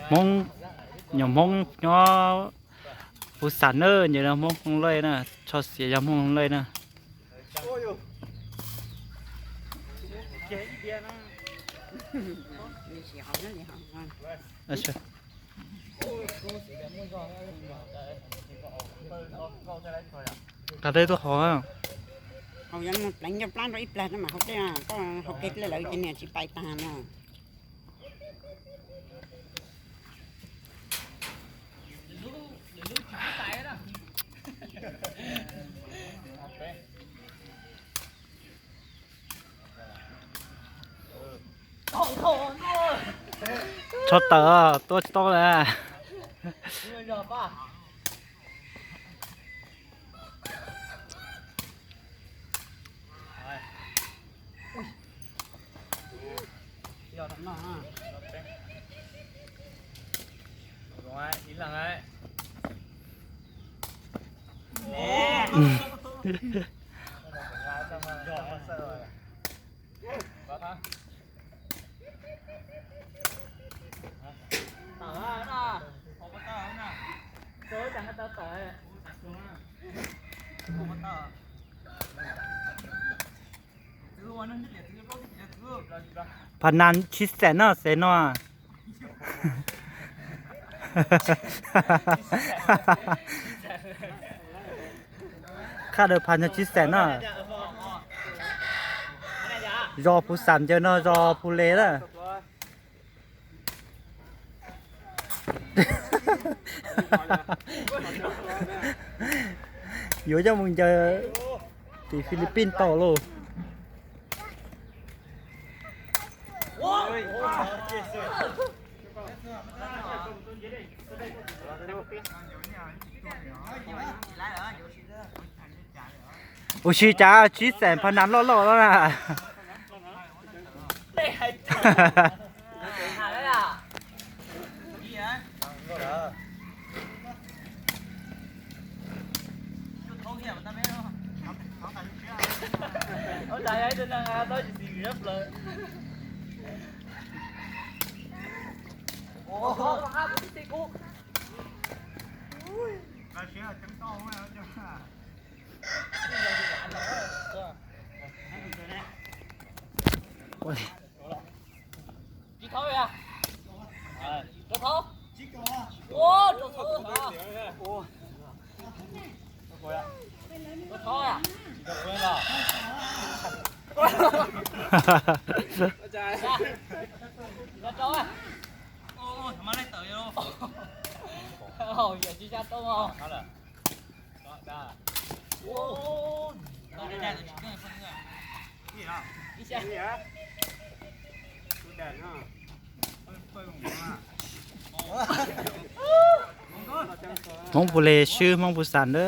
Hmoob, nyuag Hmoob nyob Phuv Xam na, nyias yog Hmoob Hmoob Lej na, tso xiav yog Hmoob Hmoob Lej na. Qab teb tuaj hov. Haus yog mus pleev ncauj plab rau ib plag no mas haus teb, koj haus kiag dlej lawm ces niam tsis pais tag no. Tso tawm, tua tsis tau lawm. Pha nas tshib xees no xees no. Khaj daws pha nas tshib xees no. Zos Phuv Xam ncaws no zos Phuv Les na. Yuav coj mus ncaws tim Philippines tau lauj. Ua si cas tshib xees pha nas loj loj loj na. Hmoob Phuv Les swb Hmoob Phuv Xam na.